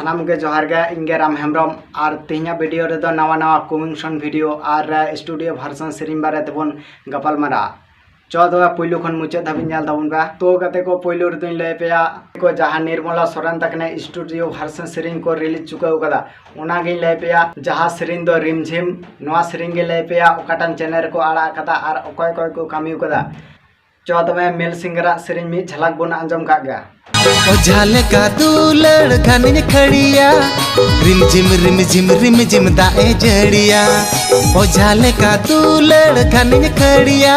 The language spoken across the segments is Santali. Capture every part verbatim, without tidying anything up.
ᱥᱟᱱᱟᱢ ᱜᱮ ᱡᱚᱦᱟᱨ ᱜᱮ, ᱤᱧ ᱜᱮ ᱨᱟᱢ ᱦᱮᱢᱵᱨᱚᱢ᱾ ᱟᱨ ᱛᱮᱦᱮᱧᱟᱜ ᱵᱷᱤᱰᱤᱭᱳ ᱨᱮᱫᱚ ᱱᱟᱣᱟ ᱱᱟᱣᱟ ᱠᱚᱢᱤᱝ ᱥᱚᱱ ᱵᱷᱤᱰᱤᱭᱳ ᱟᱨ ᱥᱴᱩᱰᱤᱭᱳ ᱵᱷᱟᱨᱥᱚᱱ ᱥᱮᱨᱮᱧ ᱵᱟᱨᱮ ᱛᱮᱵᱚᱱ ᱜᱟᱯᱟᱞ ᱢᱟᱨᱟᱜᱼᱟ᱾ ᱪᱚ ᱛᱚᱵᱮ ᱯᱩᱭᱞᱩ ᱠᱷᱚᱱ ᱢᱩᱪᱟᱹᱫ ᱫᱷᱟᱹᱵᱤᱡ ᱧᱮᱞ ᱛᱟᱵᱚᱱ ᱯᱮ᱾ ᱛᱚ ᱜᱟᱛᱮ ᱠᱚ, ᱯᱩᱭᱞᱩ ᱨᱮᱫᱚᱧ ᱞᱟᱹᱭ ᱯᱮᱭᱟ ᱠᱚ, ᱡᱟᱦᱟᱸ ᱱᱤᱨᱢᱚᱞᱟ ᱥᱚᱨᱮᱱ ᱛᱟᱹᱠᱤᱱᱟᱜ ᱥᱴᱩᱰᱤᱭᱳ ᱵᱷᱟᱨᱥᱚᱱ ᱥᱮᱨᱮᱧ ᱠᱚ ᱨᱤᱞᱤᱡᱽ ᱪᱩᱠᱟᱹᱣ ᱠᱟᱫᱟ, ᱚᱱᱟᱜᱤᱧ ᱞᱟᱹᱭ ᱯᱮᱭᱟ᱾ ᱡᱟᱦᱟᱸ ᱥᱮᱨᱮᱧ ᱫᱚ ᱨᱤᱢᱡᱷᱤᱢ, ᱱᱚᱣᱟ ᱥᱮᱨᱮᱧ ᱜᱮ ᱞᱟᱹᱭ ᱯᱮᱭᱟ ᱚᱠᱟᱴᱟᱝ ᱪᱮᱱᱮᱞ ᱨᱮᱠᱚ ᱟᱲᱟᱜ ᱠᱟᱫᱟ ᱟᱨ ᱚᱠᱚᱭ ᱚᱠᱚᱭ ᱠᱚ ᱠᱟᱹᱢᱤ ᱠᱟᱫᱟ᱾ ᱪᱚ ᱛᱚᱵᱮ ᱢᱮᱞ ᱥᱤᱝᱜᱟᱨᱟᱜ ᱥᱮᱨᱮᱧ ᱢᱤᱫ ᱡᱷᱟᱞᱟᱠ ᱵᱚᱱ ᱟᱸᱡᱚᱢ ᱠᱟᱜ ᱜᱮ᱾ ᱚᱡᱷᱟ ᱞᱮᱠᱟ ᱫᱩᱞᱟᱹᱲ ᱜᱷᱟᱱᱤᱧ ᱠᱷᱟᱹᱲᱤᱭᱟ, ᱨᱤᱢ ᱡᱷᱤᱢ ᱨᱤᱢ ᱡᱷᱤᱢ ᱨᱤᱢ ᱡᱷᱤᱢ ᱫᱟᱜ ᱮ ᱡᱟᱹᱲᱤᱭᱟ᱾ ᱚᱡᱷᱟ ᱞᱮᱠᱟ ᱫᱩᱞᱟᱹᱲ ᱜᱷᱟᱱᱤᱧ ᱠᱷᱟᱹᱲᱤᱭᱟ,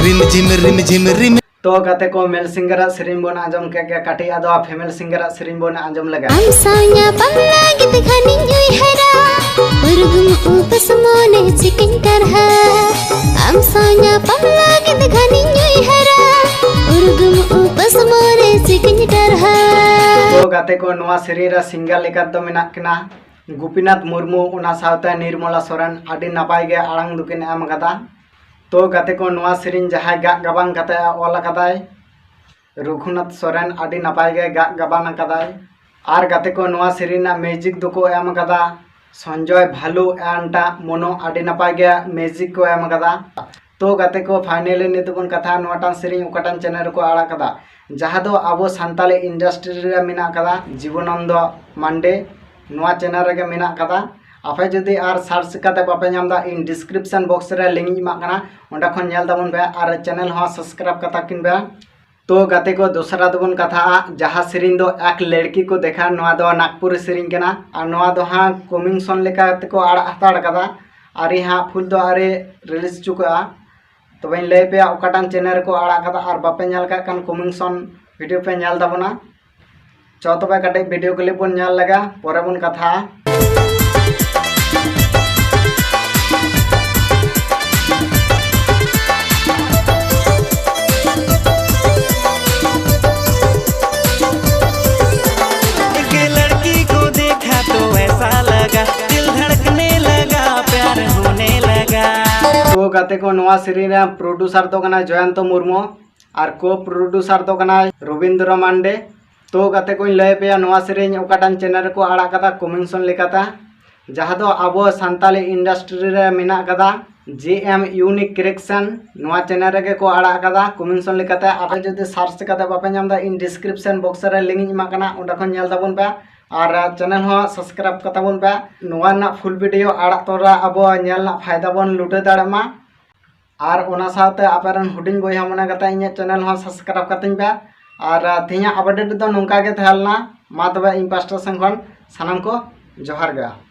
ᱨᱤᱢ ᱡᱷᱤᱢ ᱨᱤᱢ ᱡᱷᱤᱢ ᱨᱤᱢ᱾ ᱛᱚ ᱜᱟᱛᱮ ᱠᱚ, ᱢᱮᱞ ᱥᱤᱝᱜᱟᱨᱟᱜ ᱥᱮᱨᱮᱧ ᱵᱚᱱ ᱟᱸᱡᱚᱢ ᱠᱮᱫ ᱜᱮ, ᱠᱟᱹᱴᱤᱡ ᱟᱫᱚ ᱯᱷᱤᱢᱮᱞ ᱥᱤᱝᱜᱟᱨᱟᱜ ᱥᱮᱨᱮᱧ ᱵᱚᱱ ᱟᱸᱡᱚᱢ ᱞᱮᱜᱟ᱾ ᱟᱢ ᱥᱟᱶ ᱧᱟᱯᱟᱢ ᱞᱟᱹᱜᱤᱫ ᱜᱷᱟᱱᱤᱧ ᱩᱭᱦᱟᱹᱨᱟ, ᱩᱨᱜᱩᱢ ᱩᱯᱟᱹᱥ ᱢᱚᱱᱮ ᱪᱤᱠᱟᱹᱧ ᱴᱟᱨᱦᱟ᱾ ᱟᱢ ᱥᱟᱶ ᱧᱟᱯᱟᱢ ᱞᱟᱹᱜᱤᱫ ᱜᱷᱟᱱᱤᱧ ᱩᱭᱦᱟᱹᱨᱟ, ᱩᱨᱜᱩᱢ ᱩᱯᱟᱹᱥ ᱢᱚᱱᱮ ᱪᱤᱠᱟᱹᱧ ᱴᱟᱨᱦᱟ᱾ ᱛᱚ ᱜᱟᱛᱮ ᱠᱚ, ᱱᱚᱣᱟ ᱥᱮᱨᱮᱧ ᱨᱮ ᱥᱤᱝᱜᱟᱨ ᱞᱮᱠᱟ ᱫᱚ ᱢᱮᱱᱟᱜ ᱠᱤᱱᱟ ᱜᱳᱯᱤᱱᱟᱛᱷ ᱢᱩᱨᱢᱩ, ᱚᱱᱟ ᱥᱟᱶᱛᱮ ᱱᱤᱨᱢᱚᱞᱟ ᱥᱚᱨᱮᱱ᱾ ᱟᱹᱰᱤ ᱱᱟᱯᱟᱭ ᱜᱮ ᱟᱲᱟᱝ ᱫᱚᱠᱤᱱ ᱮᱢ ᱟᱠᱟᱫᱟ᱾ ᱛᱚ ᱜᱟᱛᱮ ᱠᱚ, ᱱᱚᱣᱟ ᱥᱮᱨᱮᱧ ᱡᱟᱦᱟᱸᱭ ᱜᱟᱜ ᱜᱟᱵᱟᱱ ᱠᱟᱛᱮ ᱚᱞ ᱟᱠᱟᱫᱟᱭ ᱨᱚᱜᱷᱩᱱᱟᱛᱷ ᱥᱚᱨᱮᱱ, ᱟᱹᱰᱤ ᱱᱟᱯᱟᱭ ᱜᱮ ᱜᱟᱜ ᱜᱟᱵᱟᱱ ᱟᱠᱟᱫᱟᱭ᱾ ᱟᱨ ᱜᱟᱛᱮ ᱠᱚ, ᱱᱚᱣᱟ ᱥᱮᱨᱮᱧ ᱨᱮᱱᱟᱜ ᱢᱤᱣᱡᱤᱠ ᱫᱚᱠᱚ ᱮᱢ ᱟᱠᱟᱫᱟ ᱥᱚᱧᱡᱚᱭ ᱵᱷᱟᱞᱩ and ᱢᱚᱱᱳ, ᱟᱹᱰᱤ ᱱᱟᱯᱟᱭ ᱜᱮ ᱢᱤᱣᱡᱤᱠ ᱠᱚ ᱮᱢ ᱟᱠᱟᱫᱟ᱾ ᱛᱚ ᱜᱟᱛᱮ ᱠᱚ, finally ᱱᱤᱛᱚᱜ ᱵᱚᱱ ᱠᱟᱛᱷᱟᱜᱼᱟ ᱱᱚᱣᱟᱴᱟᱝ ᱥᱮᱨᱮᱧ ᱚᱠᱟᱴᱟᱝ ᱪᱮᱱᱮᱞ ᱨᱮᱠᱚ ᱟᱲᱟᱜ ᱠᱟᱫᱟ, ᱡᱟᱦᱟᱸ ᱫᱚ ᱟᱵᱚ ᱥᱟᱱᱛᱟᱞᱤ ᱤᱱᱰᱟᱥᱴᱨᱤ ᱨᱮ ᱢᱮᱱᱟᱜ ᱠᱟᱫᱟ ᱡᱤᱵᱚᱱᱟᱱᱫᱚ ᱢᱟᱱᱰᱮ, ᱱᱚᱣᱟ ᱪᱮᱱᱮᱞ ᱨᱮᱜᱮ ᱢᱮᱱᱟᱜ ᱠᱟᱫᱟ᱾ ᱟᱯᱮ ᱡᱩᱫᱤ ᱟᱨ ᱥᱟᱨᱪ ᱠᱟᱛᱮ ᱵᱟᱯᱮ ᱧᱟᱢ ᱮᱫᱟ, ᱤᱧ ᱰᱤᱥᱠᱨᱤᱯᱥᱚᱱ ᱵᱚᱠᱥ ᱨᱮ ᱞᱤᱝᱠ ᱤᱧ ᱮᱢᱟᱜ ᱠᱟᱱᱟ, ᱚᱸᱰᱮ ᱠᱷᱚᱱ ᱧᱮᱞ ᱛᱟᱵᱚᱱ ᱯᱮ ᱟᱨ ᱪᱮᱱᱮᱞ ᱦᱚᱸ ᱥᱟᱵᱥᱠᱨᱟᱭᱤᱵ ᱠᱟᱛᱟ ᱠᱤᱱ ᱯᱮ᱾ ᱛᱚ ᱜᱟᱛᱮ ᱠᱚ, ᱫᱚᱥᱨᱟ ᱫᱚᱵᱚᱱ ᱠᱟᱛᱷᱟᱜᱼᱟ ᱡᱟᱦᱟᱸ ᱥᱮᱨᱮᱧ ᱫᱚ ᱮᱠ ᱞᱟᱲᱠᱤ ᱠᱚ ᱫᱮᱠᱷᱟ, ᱱᱚᱣᱟ ᱫᱚ ᱱᱟᱜᱽᱯᱩᱨᱤ ᱥᱮᱨᱮᱧ ᱠᱟᱱᱟ᱾ ᱟᱨ ᱱᱚᱣᱟ ᱫᱚ ᱦᱟᱸᱜ ᱠᱚᱢᱤᱝ ᱥᱚᱱ ᱞᱮᱠᱟ ᱛᱮᱠᱚ ᱟᱲᱟᱜ ᱦᱟᱛᱟᱲ ᱠᱟᱫᱟ, ᱟᱹᱣᱨᱤ ᱦᱟᱸᱜ ᱯᱷᱩᱞ ᱫᱚ ᱟᱹᱣᱨᱤ ᱨᱤᱞᱤᱡᱽ ᱦᱚᱪᱚ ᱠᱟᱜᱼᱟ᱾ ᱛᱚᱵᱮᱧ ᱞᱟᱹᱭ ᱯᱮᱭᱟ ᱚᱠᱟᱴᱟᱝ ᱪᱮᱱᱮᱞ ᱨᱮᱠᱚ ᱟᱲᱟᱜ ᱠᱟᱫᱟ, ᱟᱨ ᱵᱟᱯᱮ ᱧᱮᱞ ᱠᱟᱜ ᱠᱷᱟᱱ ᱠᱚᱢᱤᱝ ᱥᱚᱱ ᱵᱷᱤᱰᱤᱭᱳ ᱯᱮ ᱧᱮᱞ ᱛᱟᱵᱚᱱᱟ᱾ ᱪᱚ ᱛᱚᱵᱮ ᱠᱟᱹᱴᱤᱡ ᱵᱷᱤᱰᱤᱭᱳ ᱠᱞᱤᱯ ᱵᱚᱱ ᱧᱮᱞ ᱞᱮᱜᱟ, ᱯᱚᱨᱮ ᱵᱚᱱ ᱠᱟᱛᱷᱟᱜᱼᱟ᱾ एक लड़की को देखा तो ऐसा लगा, दिल धड़कने लगा, प्यार होने लगा। ᱛᱚ ᱜᱟᱛᱮ ᱠᱚ, ᱱᱚᱣᱟ ᱥᱮᱨᱮᱧ ᱨᱮ ᱯᱨᱚᱰᱩᱥᱟᱨ ᱫᱚ ᱠᱟᱱᱟᱭ ᱡᱚᱭᱚᱱᱛᱚ ᱢᱩᱨᱢᱩ ᱟᱨ ᱠᱳ ᱯᱨᱚᱰᱩᱥᱟᱨ ᱫᱚ ᱠᱟᱱᱟᱭ ᱨᱚᱵᱤᱱᱫᱨᱚ ᱢᱟᱱᱰᱮ᱾ ᱛᱚ ᱜᱟᱛᱮ ᱠᱚᱧ ᱞᱟᱹᱭ ᱟᱯᱮᱭᱟ, ᱱᱚᱣᱟ ᱥᱮᱨᱮᱧ ᱚᱠᱟᱴᱟᱜ ᱪᱮᱱᱮᱞ ᱨᱮᱠᱚ ᱟᱲᱟᱜ ᱠᱟᱫᱟ ᱠᱚᱢᱮᱱᱥᱚᱱ ᱞᱮᱠᱟᱛᱮ, ᱡᱟᱦᱟᱸ ᱫᱚ ᱟᱵᱚ ᱥᱟᱱᱛᱟᱞᱤ ᱤᱱᱰᱟᱥᱴᱨᱤ ᱨᱮ ᱢᱮᱱᱟᱜ ᱠᱟᱫᱟ, ᱡᱮ ᱮᱢ ᱤᱭᱩᱱᱤᱠ ᱠᱨᱤᱭᱮᱥᱚᱱ, ᱱᱚᱣᱟ ᱪᱮᱱᱮᱞ ᱨᱮᱜᱮ ᱠᱚ ᱟᱲᱟᱜ ᱠᱟᱫᱟ ᱠᱚᱢᱮᱱᱥᱚᱱ ᱞᱮᱠᱟᱛᱮ᱾ ᱟᱯᱮ ᱡᱩᱫᱤ ᱥᱟᱨᱪ ᱠᱟᱛᱮ ᱵᱟᱯᱮ ᱧᱟᱢ ᱮᱫᱟ, ᱤᱧ ᱰᱤᱥᱠᱨᱤᱯᱥᱚᱱ ᱵᱚᱠᱥ ᱨᱮ ᱞᱤᱝᱠ ᱤᱧ ᱮᱢᱟᱜ ᱠᱟᱱᱟ, ᱚᱸᱰᱮ ᱠᱷᱚᱱ ᱧᱮᱞ ᱛᱟᱵᱚᱱ ᱯᱮ᱾ ᱟᱨ ᱪᱮᱱᱮᱞ ᱦᱚᱸ ᱥᱟᱵᱥᱠᱨᱟᱭᱤᱵ ᱠᱟᱛᱟ ᱵᱚᱱ ᱯᱮ᱾ ᱱᱚᱣᱟ ᱨᱮᱱᱟᱜ ᱯᱷᱩᱞ ᱵᱷᱤᱰᱤᱭᱳ ᱟᱲᱟᱜ ᱛᱚᱨᱟ ᱟᱵᱚ ᱧᱮᱞ ᱨᱮᱱᱟᱜ ᱯᱷᱟᱭᱫᱟ ᱵᱚᱱ ᱞᱩᱴᱟᱹ ᱫᱟᱲᱮᱭᱟᱜ ᱢᱟ᱾ ᱟᱨ ᱚᱱᱟ ᱥᱟᱶᱛᱮ ᱟᱯᱮ ᱨᱮᱱ ᱦᱩᱰᱤᱧ ᱵᱚᱭᱦᱟ ᱢᱚᱱᱮ ᱠᱟᱛᱮ ᱤᱧᱟᱹᱜ ᱪᱮᱱᱮᱞ ᱦᱚᱸ ᱥᱟᱵᱥᱠᱨᱟᱭᱤᱵ ᱠᱟᱹᱛᱤᱧ ᱯᱮ᱾ ᱟᱨ ᱛᱮᱦᱮᱧᱟᱜ ᱟᱯᱰᱮᱴ ᱫᱚ ᱱᱚᱝᱠᱟ ᱜᱮ ᱛᱟᱦᱮᱸ ᱞᱮᱱᱟ᱾ ᱢᱟ ᱛᱚᱵᱮ ᱤᱧ ᱯᱟᱥᱴᱟ ᱥᱮᱱ ᱠᱷᱚᱱ ᱥᱟᱱᱟᱢ ᱠᱚ ᱡᱚᱦᱟᱨ ᱜᱮ᱾